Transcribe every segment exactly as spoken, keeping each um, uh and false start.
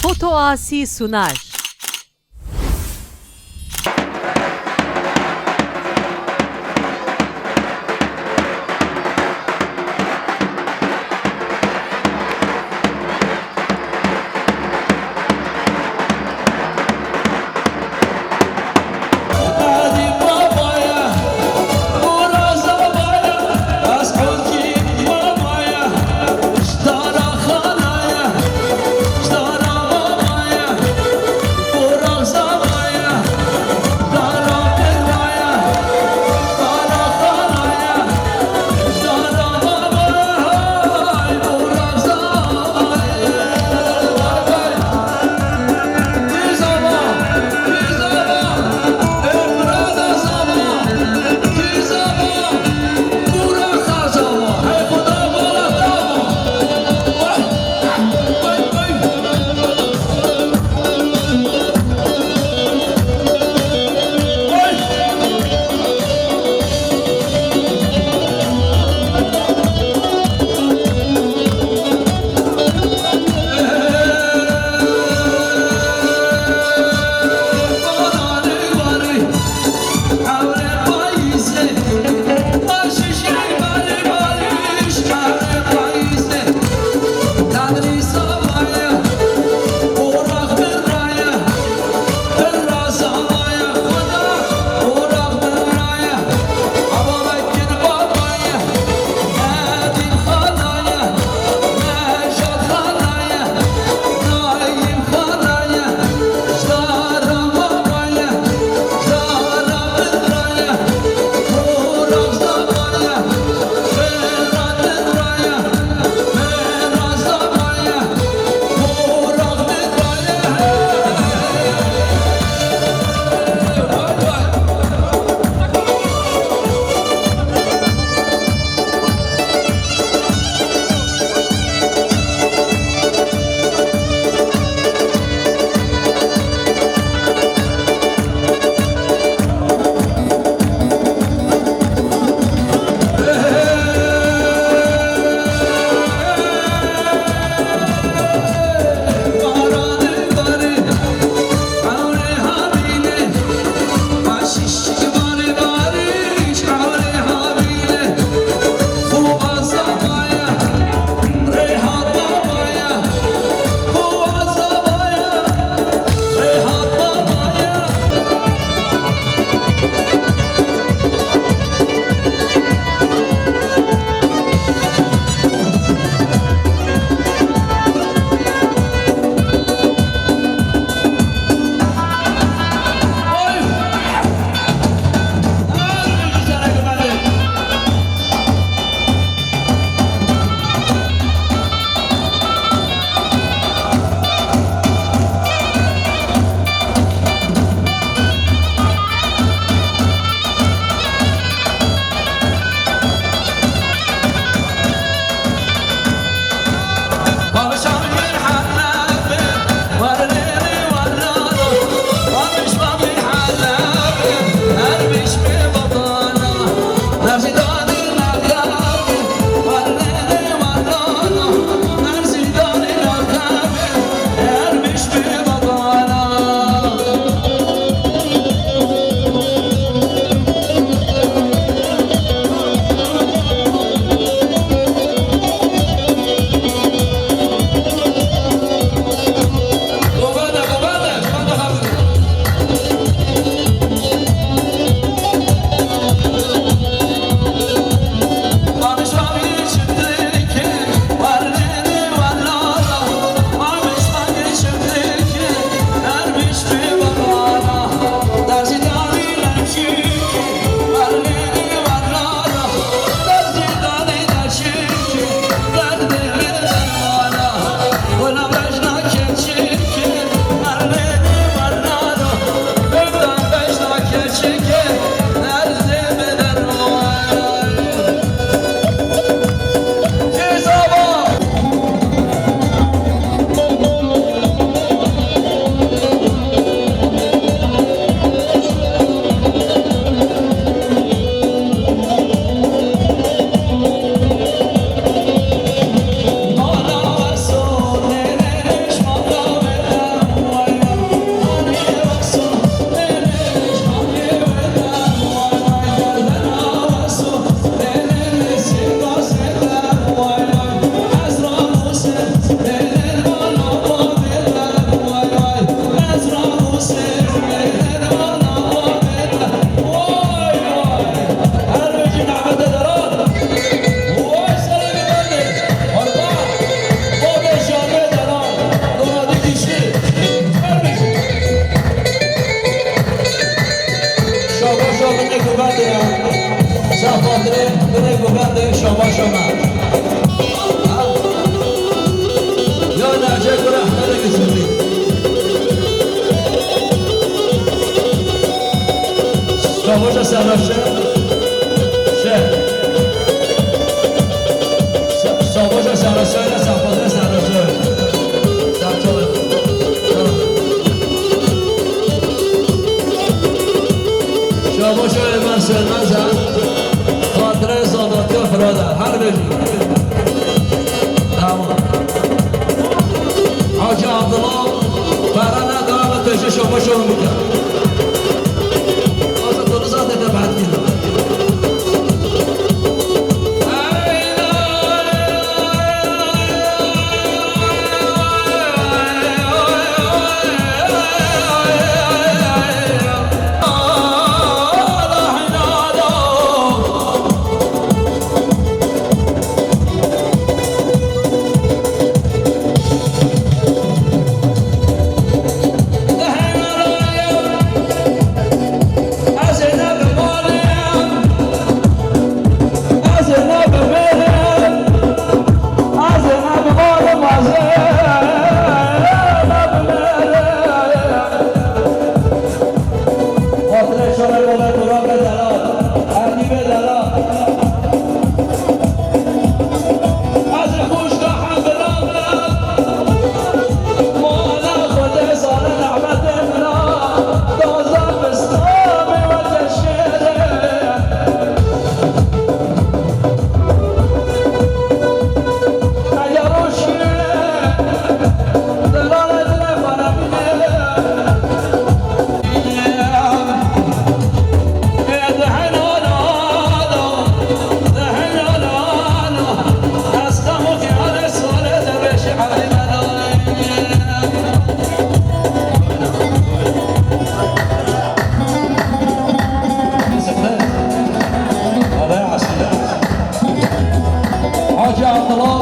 Foto Asi Sunar. Hadi Hacı Ekber Ahmet'e gitsin. Çavuşa sarhoşu. Şey. Sa-, Çavuşa sarhoşu, Safadre sarhoşu. Sağ ol. Çavuşa Ömer Sönmez ha. Fadre Zadatya Fırada. Her bir. Tamam. Hacı Abdullah, para ne daha da peşe şopa şopa bika. Hacı Abdullah zaten de ben değilim. Hacı Abdullah,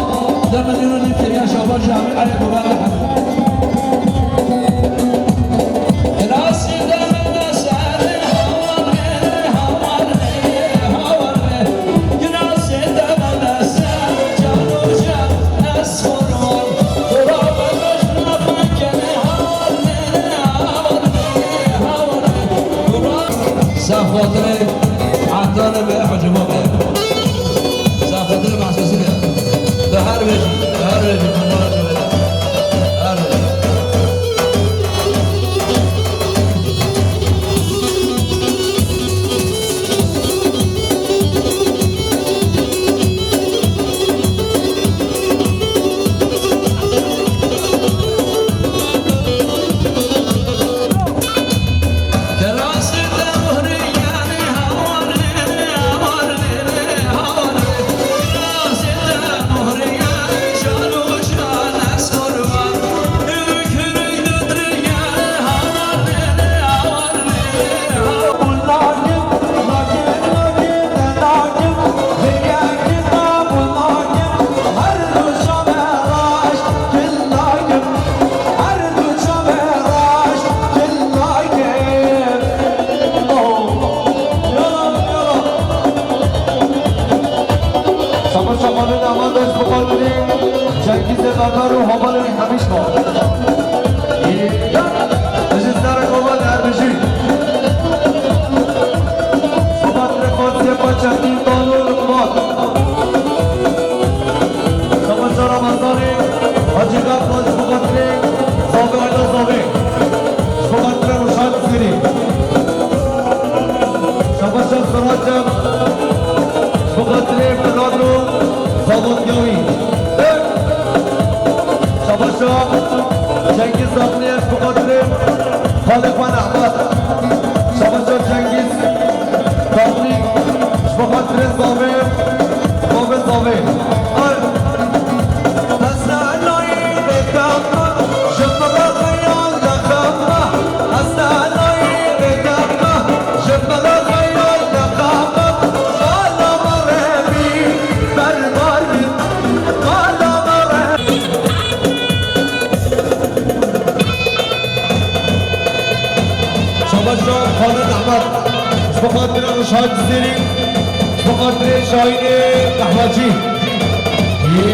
deme dino nîv kiriya şaban camî, erê kurban de hemî. Saf xatirê Etanê me, Hacî Bab e. Saf xatirê Mahsûsî be. Tu her bêjî, tu her bêjî, qurban Hacî Bab e. Her bêjî. Şama şamanê damat dest bi xatirê Cengîzê Dadar û hevalên hemî şima. Ji serek ova derbijî. Xatirê Fatihê Paçakî, Dal û Luqman. Savaşa Ramazanê, Hacî Gafar ji bo xatirê Zavê Ayla Zavê. Ji bo xatirê Ruşan Zêrî. Savaşa Sirac, ji bo xatirê Firadro Zavodya wî. Savaşa Cengiz Akliye, ji bo xatirê xalê xwe Nehmat. Savaşa Cengiz Tatlı, ji bo xatirê zavê, zavê, zavê. Ay. Şabaş Xalid Ehmed, ji bo xatirê Ruşan Cizêrî, ji bo xatirê Şahînê Qehwecî. Yê.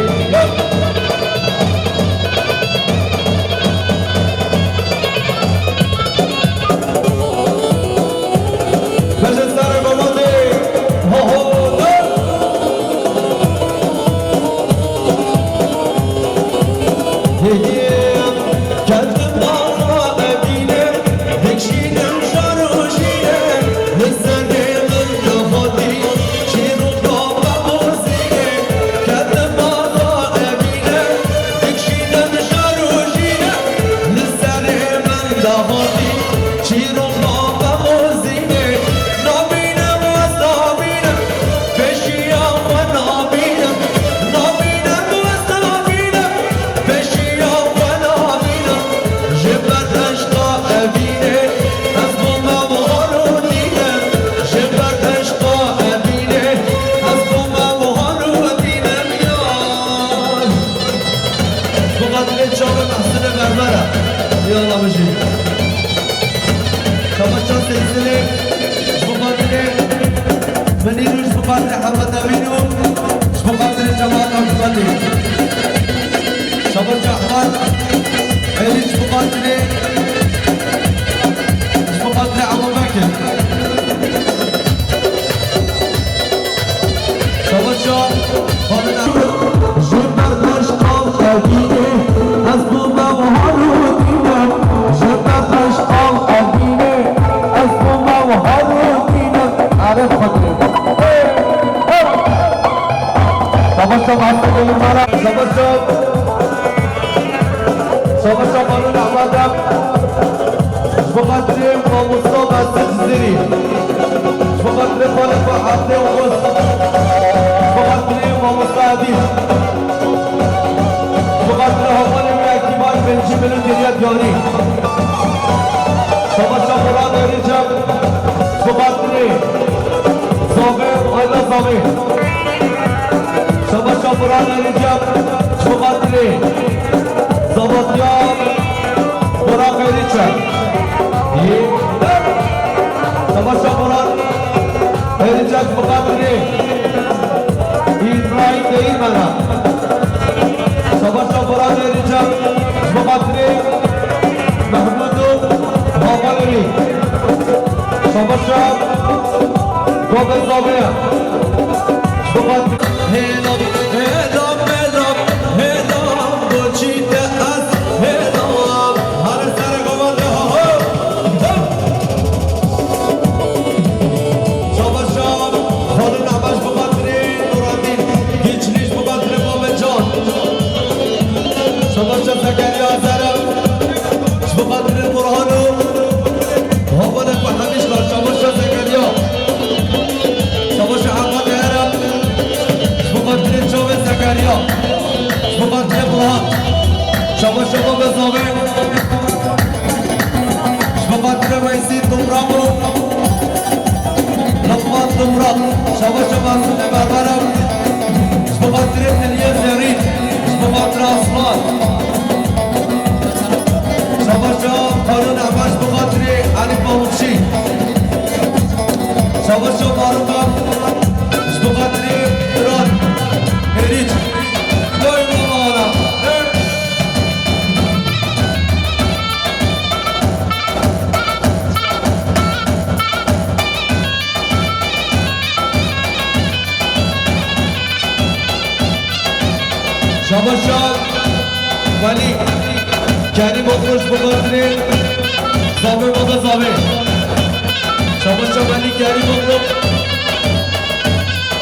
Mehsine Berbera. Ya Allah bijî. Şabaşa Seysilê, ji bo xatirê Minîr û ji bo xatirê Hemed Emîn û ji bo xatirê cemaeta Hikmetê. Şabaşa Ehmed, Êrî ji bo xatirê, ji bo xatirê Ebubekir. Şabaşa, xanina. Ji ber paşqal xevînê, ez bûme wiha rûdîne. Ji ber paşqal xevînê, ez bûme wiha rûdîne. Erê Xwedê. Şabaşa, Şabaşa, Şabaşa, Şabaşa, Xanina Ehmed. Ji bo xatirê mamosta Mesut Cizîrî. Ji bo xatirê xalê xwe Evdê Oğuz. Ji bo xatirê mamosta Edîb. Ji bo xatirê hevalê wî Ekîban Bencî Bilû Kiriye Diyarî. Şabaşa Murat Êrî Cem. Ji bo xatirê Zavê, Ayla Zavê. Şabaşa Murat Êrî Cem. Ji bo xatirê Zavatiya Burak Êrîçek. Yê. Şabaşa Burak Êrîçek ji bo xatirê Îbrahîm Değirmena. Şabaşa Burak Êrîçek ji bo xatirê Mehmûd û Havalirî. Şabaşa Gobe Zabe. Ji bo xatirê Hêlam, hêlam, hêlam, hêlam, boçî te ez hêlam. Hare sere govan de ha ha. Şabaşa Xanina Ehmed ji bo xatirê Nuradîn, Gîçlî ji bo xatirê Babecan. Şabaşa Zekeriya Zerem ji bo xatirê Burhan û Havalek we hemî ji Şabaşa Zekeriya. Şabaşa Ehmed Erem ji bo xatirê çavê Zekeriya. Ji bo xatirê Burhan. Şabaşa Babe Zavê. Ji bo xatirê Weysî Dumraq û Luqman Dumraq. Şabaşa Masûmê Berbera. Ji bo xatirê Diliyê Zerîn. Ji bo xatirê Aslan. Şabaşa Xanina Ehmed ji bo xatirê Elî Pamukçî. Şabaşa Farûka ji bo xatirê Miran Meriç. Doyma bana. Şabaşa Welî Kerîmoglu ji bo xatirê Zavê Baba Zavê. Şabaşa Welî Kerîmoglu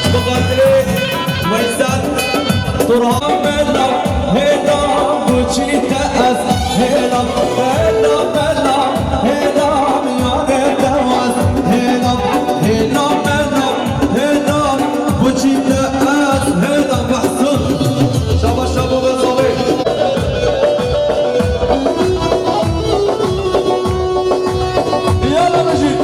ji bo xatirê Weysel Turhan. Hêla, hêla, boçî te ez hêla, hêla, hêla, hêla, miyane te ez hêla, hêla, hêla, hêla, boçî te ez hêla, Mehsûn. Şabaş, şabaş, şabaş. Yalla, Mecîd.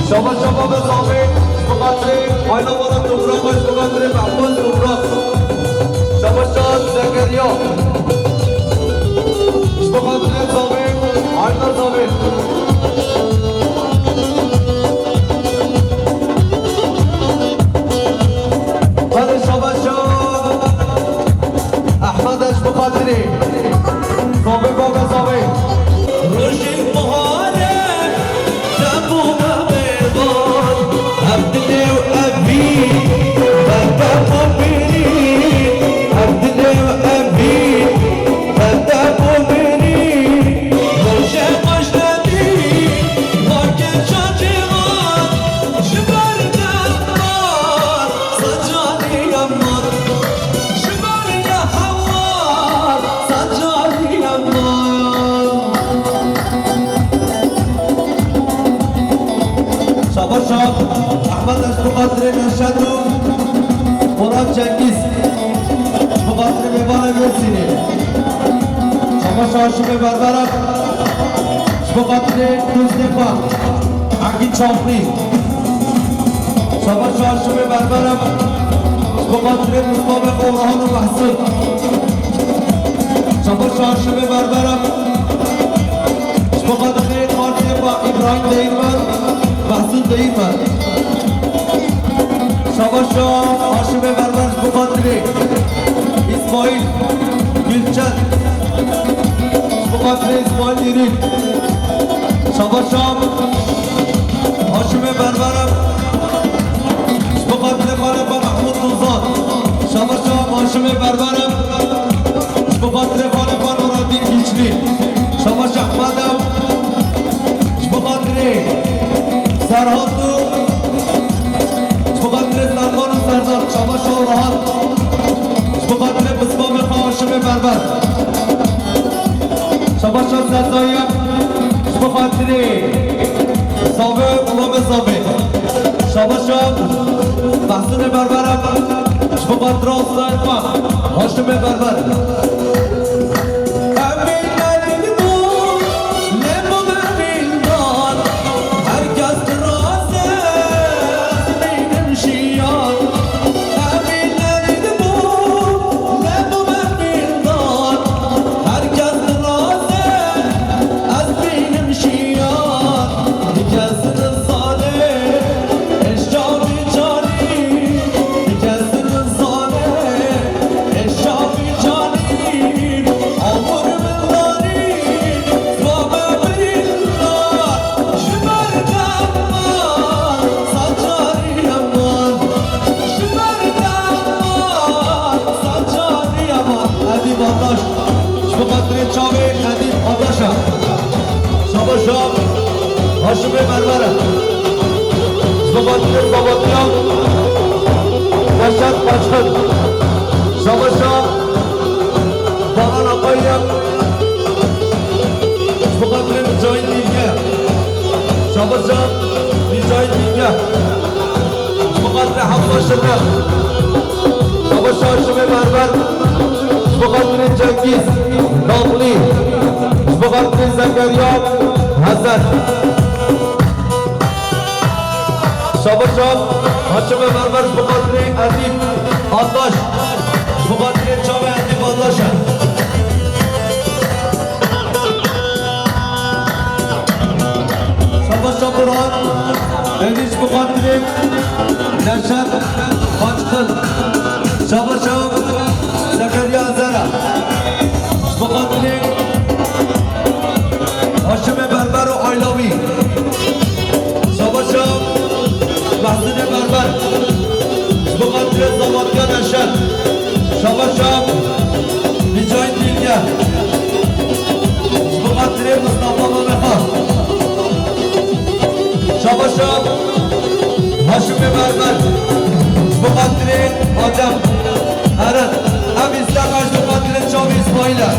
Şabaş, şabaş, be zavê, ji bo xatirê Ayla Baran Toprak, ji bo xatirê Mehbûs Toprak. Şabaş, şabaş, Zekeriya. Ji bo xatirê zavê, Ayla zavê. Hadi şabaş, şabaş. Ehmed, ji bo xatirê zavê, bavê zavê. Rojê buhare, te bû me mêvan, ev dilê û ev bîr, me te xwe bînî, ev dilê û ev bîr, me te xwe bînî. Rojê xweş nebî, ma keça cêwan, ji ber derdar, secanî em man. Ji ber ya hewar, secanî em man. Şabaş, şabaş, Ehmed, ez bi xatirê Neşet û Murat Cengiz. Ji bo xatirê mêvanê Mêrsînê. Şabaş, şabaş, Şûmê Berbera. Ji bo xatirê dostê xwe Engîn Çavlî. Şabaş Haşimê Berberem, ji bo xatirê Mistafê Xorhan û Mehsûd. Şabaş Haşimê Berberem, ji bo xatirê Xaltê Ba-, Îbrahîm Değirmen, Mehsûd Değirmen. Şabaş Haşimê Berber, ji bo xatirê Îsmaîl Gulçen, ji bo xatirê Îsmaîl Dîrîk. Şabaş Haşimê Berberem, ji bo xatirê xalê xwe Mehmûd Dozan. Şabaş Haşimê Berberem, ji bo xatirê xalê xwe Nureddîn Güçlü. Şabaş Ehmedem, ji bo xatirê Serhat û ji bo xatirê Serkan û Serdar. Şabaş Orhan, ji bo xatirê Bismamê xwe Haşimê Berber. Şabaşa Sezayê, ji bo xatirê Zavê û Mamê Zavê. Şabaşa Mehsûnê Berber, ji bo xatira Ustayê xwe Haşimê Berber. Em ê nerîn bû, lê bû me mîldan, her kes dirazê, ez bînim jiyan. Em ê nerîn bû, lê bû me mîldan, her kes dirazê, ez bînim jiyan. Kes nizane, ez çavî canî, kes nizane, ez çavî canî, amûr min danî, ziwa me birînda, ji ber dema, sacarî eman, ji ber dema, sacarî eman. Edî Bataş. Ji bo xatirê çavê Edîb Ataşa. Şabaşa Haşimê Mermere. Ji bo xatirê Sabatiyan Reşat Başkın. Şabaşa Baran Akayya. Ji bo xatirê Mücahit Bilge. Şabaşa Mücahit Bilge. Ji bo xatirê Hafsa Şirnex. Şabaşa Haşimê Mermer. Ji bo xatirê Cengiz Dağlı. Ji bo xatirê Zekeriya Hezer. Şabaşa Haşimê Mermer ji bo xatirê Edîb Ataş. Ji bo xatirê çavê Edîb Ataş e. Şabaşa Burhan, Êdî ji bo xatirê Neşet Başkın. Şabaşa Zekeriya Zera. Ji bo xatirê Haşimê Berber û aîla wî. Şabaşa Mehsûnê Berber. Ji bo xatirê Zawatiya Neşet. Şabaşa Mücahit Bilge. Ji bo xatirê Mustafa Mamexan. Şabaşa Haşimê Berber. Ji bo xatirê Adem Eren. Ev îsteqa ji bo xatirê çavê Îsmaîl e.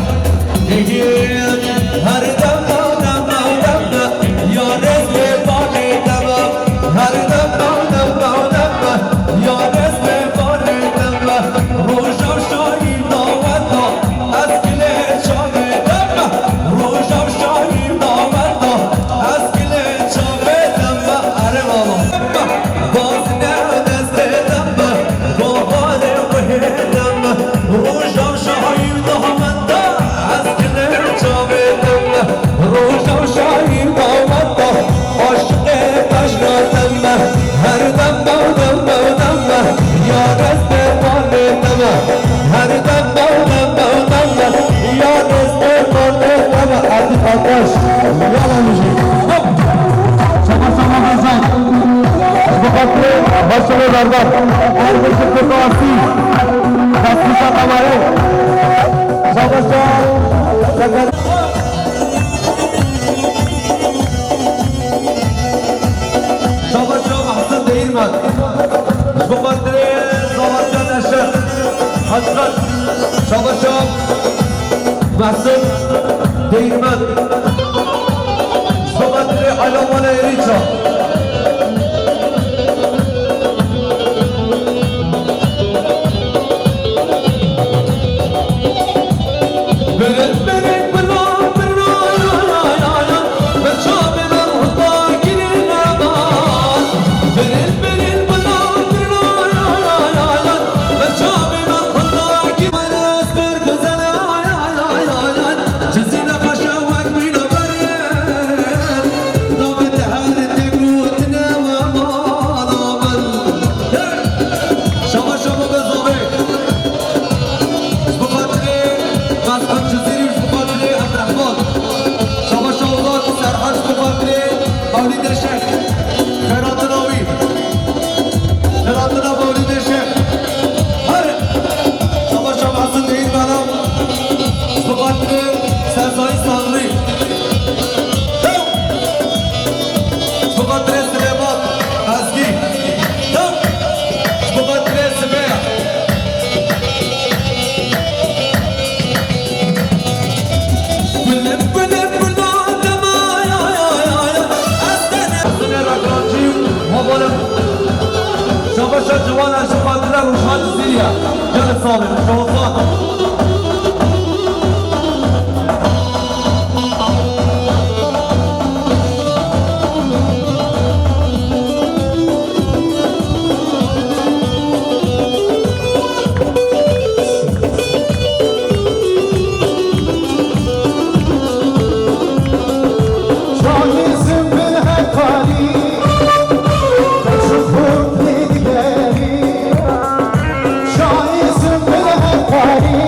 Her dem, dem, dem, dem, dem, ya rêz lê balê dem. Her dem, dem, dem, dem, dem, ya rêz lê balê dem. Roja şahî daweta, ez gilê çavê dem. Roja şahî daweta, ez gilê çavê dem. Erê baba. Bazine destê dem, govarê xwehê dem. Roja şahî daweta, ez gilê çavê dem. Roja şahî daweta, aşiqê bejna dem. Her dem bew dem bew dem, ya rêz bê balê dem. Her dem bew dem bew dem, ya rêz bê balê dem. Edîb Ataş, yala mijî. Hop! Şabaşa Ramazan. Ji bo xatirê Haşimê Berber. Her bir ji Kurdasî. Destnîşa kamerê. Şabaşa Zeker-, Şabaşa Mehsûn Değirmen. Ji bo xatirê Zawatiya Neşet. Haşqat. Şabaşa Mehsûn Değirmen. Ji bo xatirê Alamane Êrîça. Birin, birin, bila, bila, ya, ya, ya. Bi çavê me ruhda girî nema. Birin, birin, Şabaşa ciwanan ji xwe dile rojhan Sîriya. Gelek sağ olun. Şabaşa. Şahî Simbul Hekarî, Xurpî digerî. Şahî Simbul Hekarî,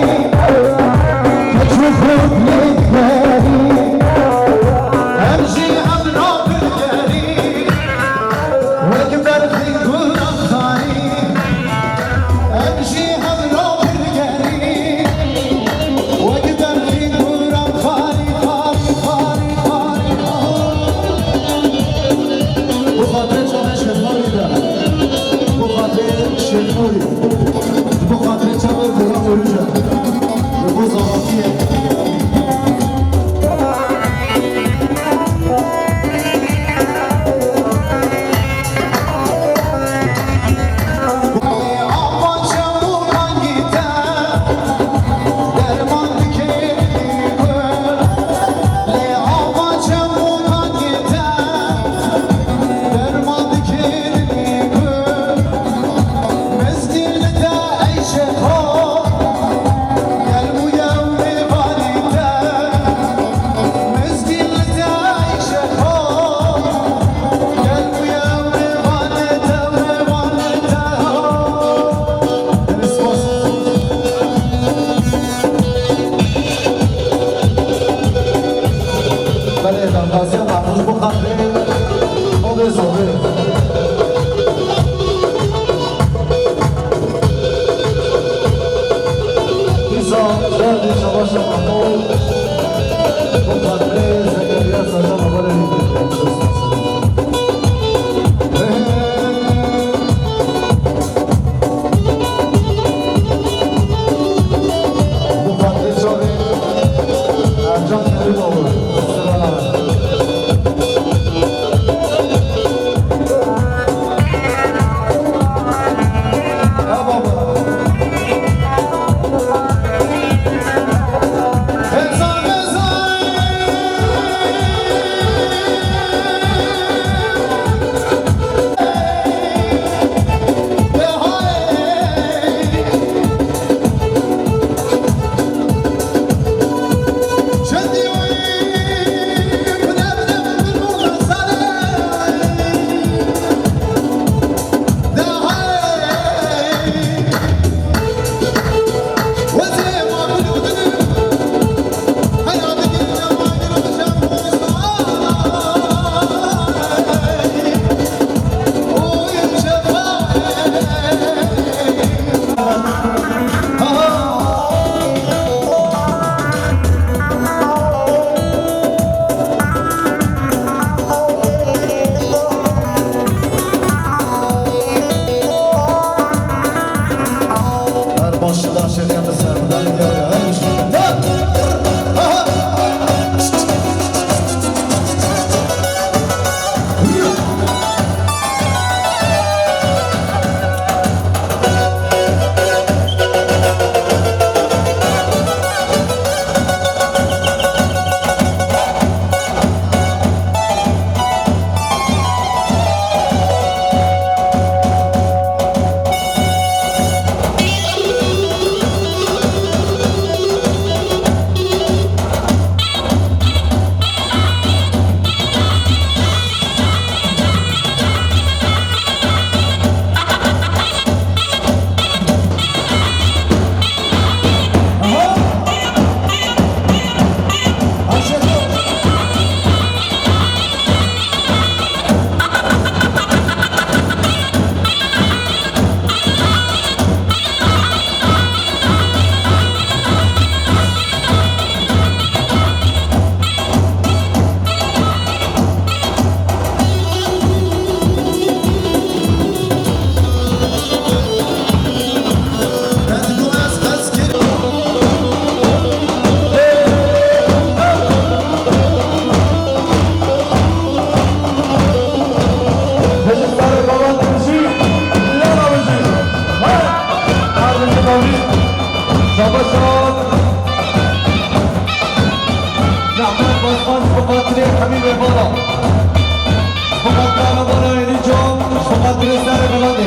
Serê Gulandê.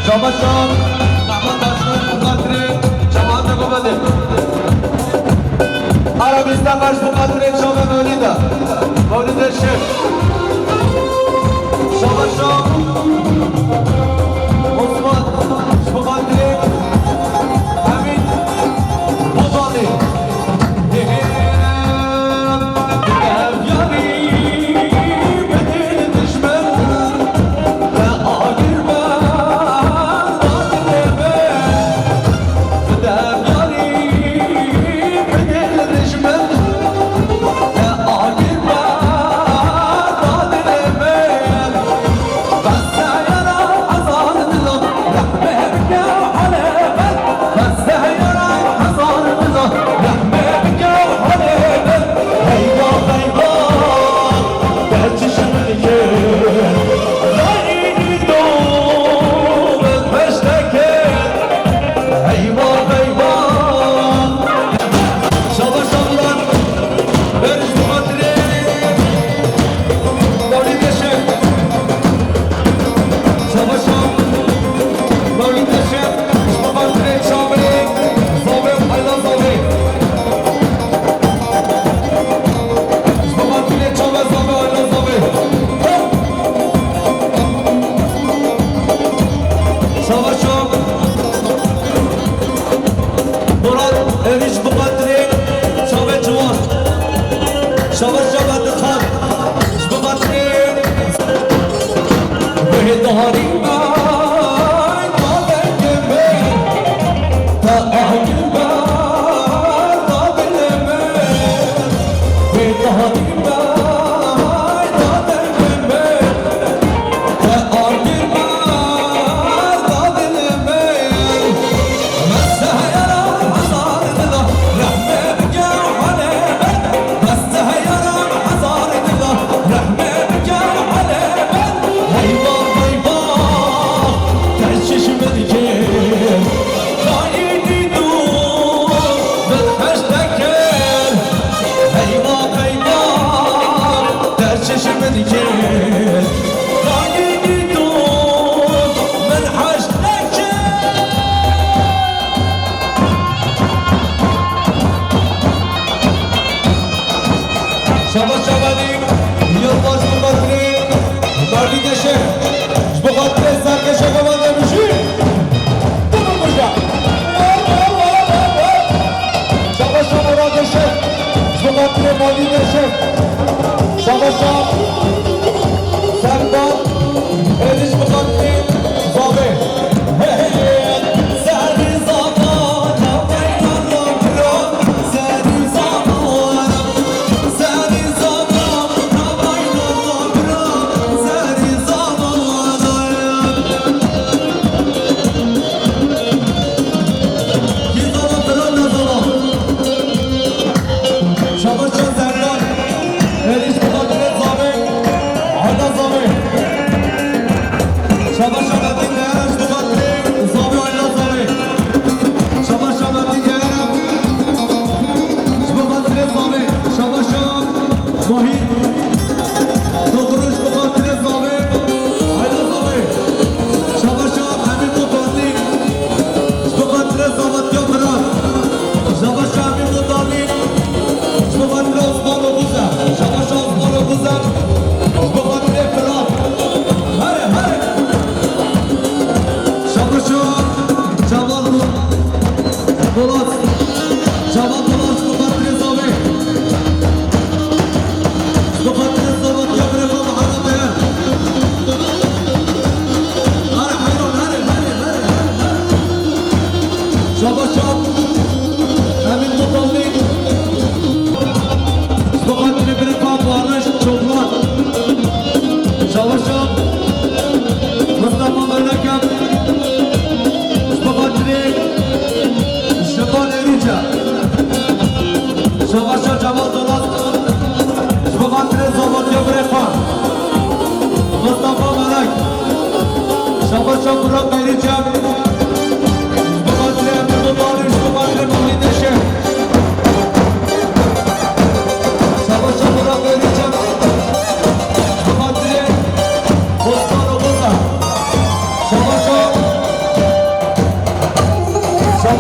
Şabaş şaban. Damat Aşkın bu xatirê cemaate Gulandê. Arabistan baş bu xatirê çavê Mewlîda. Mewlîdê Şêx. Şabaş şaban. Osman bu xatirê Emîn Bozanî. Şabaş şaban. Berî ji bo xatirê Mewlîdê Şêx. Şabaş şaban. Mewlîdê Şêx. Ji bo xatirê çavê Zavê û aîla Zavê. Ji bo xatirê çavê Zavê û aîla Zavê. Şabaş şaban. Murat Erîş bi xatirê çavê ciwan. Şabaş şaban Dirxan. Ji bi xatirê guhêdarî me, da dengê me, te ahî me, da dilê me. Guhêdarî me, da dengê me. Heyva heyva, te çi ji min kir? Dayî dî tu min heş nekir. Şabaş şabanî, Yilmaz Kubatli, Merdî Deşe, ji bo xatirê serkeşeke me de bijî. Dibin kuja. Şabaş şaban Deşe. Ji bo xatirê Merdî Deşe. Şabaş şaban. Serkan. Êdî ji bo xatirê Zavê. Hey, hey, hey. Serî Zavê. Şabaş şaban Metin Geyara ji bo xatirê Zavê û aîla Zavê. Şabaş şaban Metin Geyara ji bo xatirê Zavê. Şabaş şaban Mahî Dogru ji bo xatirê Zavê, aîla Zavê. Şabaş şaban Emîn Mutalî ji bo xatirê Zavatiya Firat. Şabaş şaban Emîn Mutalî ji bo xatirê Osman Oguzer. Şabaş şaban Osman Oguzer ji bo xatirê Firat. Here, here. Şabaş şaban Cemal Polat. Cemal Polat ji bo xatirê Zavê. Ji bo xatirê Zavatiya birê xwe Mihera Beyer. Here heyran, here, here, here, here, here. Şabaş şaban Emîn Mutalî. Ji bo xatirê birê xwe Barış Çoklan. Şabaş şaban Mustafa Meleke. Ji bo xatirê Şivan Êrîce. Şabaş şaban Cemal Dolat. Ji bo xatirê Zavatiya birê xwe Mustafa Melek. Şabaş şaban Burak Êrîce. Ji bo xatirê Emîn Mutalî, ji bo xatirê Mewlîdê Şêx. Şabaş şaban Burak Êrîce. Ji bo xatirê Osman Oguza.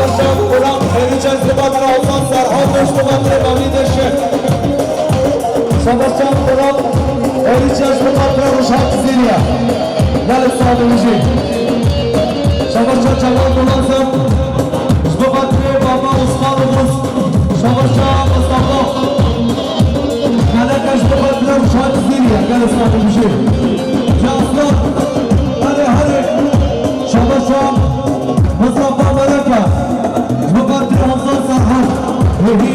Şabaş çav Qulam, Êrî Çav, ji bo xatirê Hozan Serhan, ji bo xatirê Mevlîdê Şêx. Şabaş çav Qulam, Êrî Çav, ji bo xatirê Rojhat Zîriya. Gelek sax bin, bijî. Şabaş çav Cemal Gulam Ser, ji bo xatirê baba Osman Rus. Şabaş çav Mustafa. Gelek ji bo xatirê Rojhat Zîriya. Gelek sax bin, bijî. Ya Aslan, herê, herê. Şabaş çav Mustafa Mereka. Ji bo xatirê Hozan Serhan. Hê hê.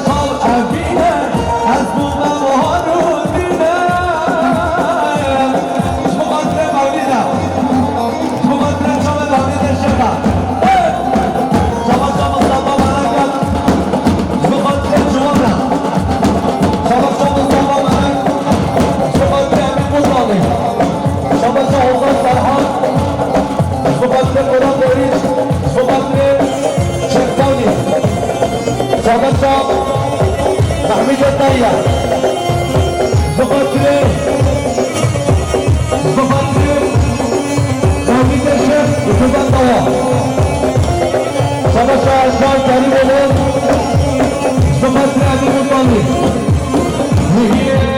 Qal evîne, ez bûme wan û dîne. Ji bo xatirê Mewlîda. Ji bo xatirê çavê Mewlîdê Şêxa. Hey! Şabaş çav Mustafa Mereka. Ji bo xatirê ciwana. Şabaş çav Mustafa Mereka. Ji bo xatirê Emîn Mutalî. Şabaş çav Hozan Serhan. Ji bo xatirê Qulam Êrî Çav, ji bo xatirê Şêx Tawlî. Şabaş çav Mehmûdê Tayya. Ji bo xatirê, ji bo xatirê Mewlîdê Şêx û Kurban Dawa. Şabaş çav Ercan Kerîmoğlu. Ji bo xatirê Emîn Mutalî. Hê hê.